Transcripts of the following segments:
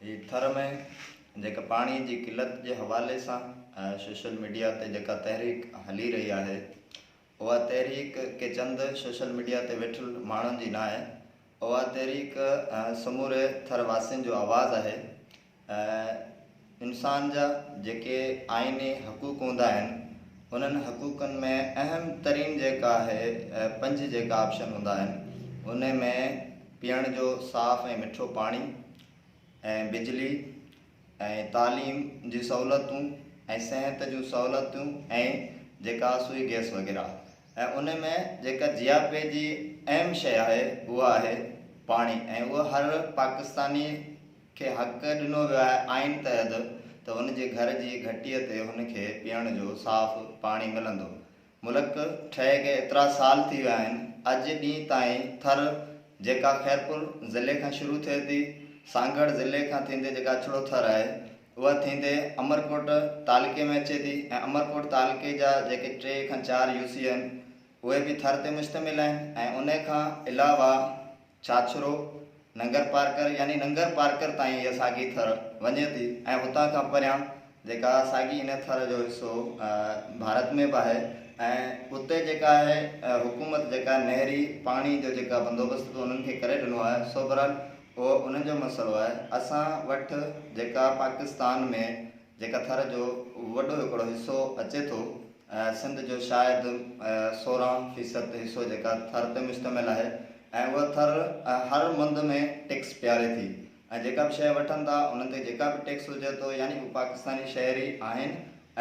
هي ٿر ۾ جيڪا پاڻي جي قلت جي حوالي سان سوشل ميڊيا تي جيڪا تحريڪ هلي رهي آهي اها تحريڪ ڪي چند سوشل ميڊيا تي ويٺل ماڻهن جي ناهي اها تحريڪ سموري ٿر واسين جو آواز آهي انسان جا جيڪي آئيني حقوق هوندا آهن انهن حقوقن ۾ اهم ترين جيڪا آهي پنج جيڪا آپشن هوندا آهن ان ۾ پيئڻ جو صاف ۽ مٺو پاڻي ۽ بجلي ۽ تعليم جي سهولتون ۽ صحت جون سهولتون ۽ جيڪا سوئي گئس وغيره ۽ ان ۾ جيڪا جياپي جي اهم شيء آهي اها آهي پاڻي ۽ اهو هر پاڪستاني کي حق ڏنو ويو آهي آئين تحت ته هن جي گهر جي گهٽيء تي هن کي پيئڻ جو صاف پاڻي ملندو. ملڪ ٺهي کي ايترا سال ٿي ويا آهن، اڄ ڏينهن تائين ٿر جيڪا خيرپور ضلعي کان شروع ٿئي ٿي، سانگهڙ ضلعي کان ٿيندي جيڪا اڇڙو ٿر آهي، اها ٿيندي امرڪوٽ تعلقي ۾ اچي ٿي ۽ امرڪوٽ تعلقي جا جيڪي ٽي کان چار يو سي آهن، اهي به ٿر تي مشتمل آهن ۽ انهي کان علاوه ڇاڇرو، ننگر پارڪر يعني ننگر پارڪر تائين اها ساڳي ٿر وڃي ٿي ۽ اتان کان پريان جيڪا ساڳي ان ٿر جو حصو ڀارت ۾ به آهي ۽ اتي جيڪا آهي حڪومت جيڪا نهري پاڻي جو جيڪا بندوبست به انهن کي ڪري ڏنو آهي سو بهرحال اهو انهن جو مسئلو آهي اسان وٽ جيڪا پاڪستان ۾ جيڪا ٿر جو وڏو هڪڙو حصو اچي ٿو سنڌ جو شايد 16% حصو جيڪا ٿر تي مشتمل آهي ۽ اها ٿر هر مند ۾ ٽيڪس پياري ٿي ۽ جيڪا به شيء وٺن ٿا انهن تي جيڪا به ٽيڪس هجي ٿو يعني هو پاڪستاني شهري آهن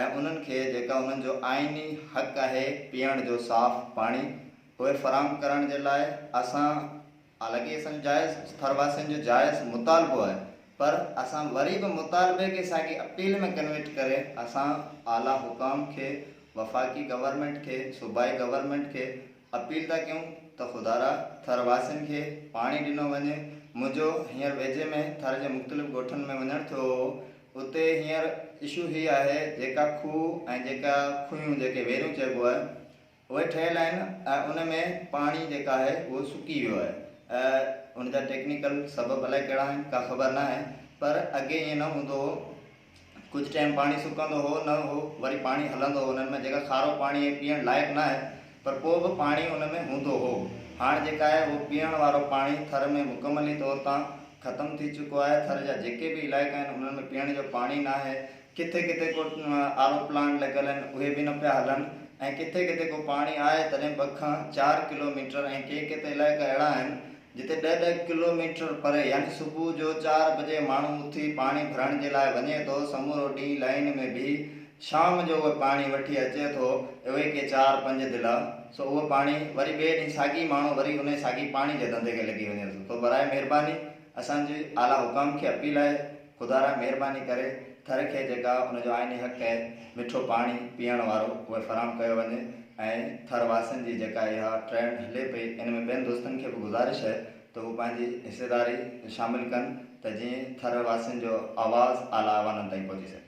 ۽ انهن کي جيڪا انهن جو آئيني حق آهي پيئڻ جو صاف پاڻي اهي فراهم ڪرڻ جي لاء اسان حالانڪه اسان جو جائز ٿر واسين جو جائز مطالبو آهي پر اسان وري به مطالبي کي ساڳي اپيل ۾ ڪنويٽ ڪري اسان اعليٰ حڪام کي وفاقي گورنمينٽ کي صوبائي گورنمينٽ کي اپيل ٿا ڪيون ته خدارا ٿر واسين کي پاڻي ڏنو وڃي منهنجو هينئر ويجهي ۾ ٿر جي مختلف ڳوٺن ۾ وڃڻ ٿيو هو اتي هينئر اشو هي آهي جيڪا کوهه ۽ جيڪا کوهيون جيڪي ويريون چئبو آهي اهي ٺهيل آهن ۽ ان ۾ پاڻي جيڪا آهي اهو سڪي ويو آهي ۽ ان جا ٽيڪنيڪل سبب الائي ڪهڙا آهن ڪا خبر نه آهي پر اڳي ائين نه هوندو هو ڪجهه ٽائيم پاڻي سڪندو هو نه هو وري پاڻي هلندو هو انهن ۾ جيڪا کارو پاڻي ۽ پيئڻ لائق نه آهي پر پوء به پاڻي ان ۾ هوندو هو هاڻ جيڪا آهي اهو پيئڻ وارو پاڻي ٿر ۾ مڪملي طور تان ختم ٿي چڪو آهي ٿر جا جيڪي به علائقا آهن انهن ۾ پيئڻ جو پاڻي نه آهي ڪٿي ڪٿي ڪو آر او پلانٽ لڳل آهن اهي به نه پيا هلن ۽ ڪٿي ڪٿي ڪو پاڻي آهي تڏهن 2 کان 4 ڪلو ميٽر ۽ ڪي ڪي ته علائقا اهڙا آهن جتي ڏهه ڏهه ڪلو ميٽر پري يعني صبح جو 4 بجي ماڻهو اٿي پاڻي ڀرڻ جي لاء وڃي ٿو سمورو ڏينهن لائين ۾ بيهي شام جو اهي پاڻي وٺي اچي ٿو اهي ڪي چار پنج دلا سو اهو پاڻي وري ٻئي ڏينهن ساڳي ماڻهو وري انهي ساڳي پاڻي جي ڌنڌي کي لڳي وڃي ٿو تو برائي مهرباني اسان جي اعليٰ حڪام کي اپيل آهي خدارا مهرباني ڪري ٿر کي جيڪا ان جو آئيني حق آهي مٺو پاڻي پيئڻ وارو اهي فراهم ڪيو وڃي ۽ ٿر واسين جي جيڪا اها ٽرينڊ هلي پئي ان ۾ ٻين دوستن کي به گذارش آهي ته هو پنهنجي حصيداري شامل ڪن ته جيئن ٿر واسين جو آواز اعليٰ ايوانن تائين پهچي سگهي.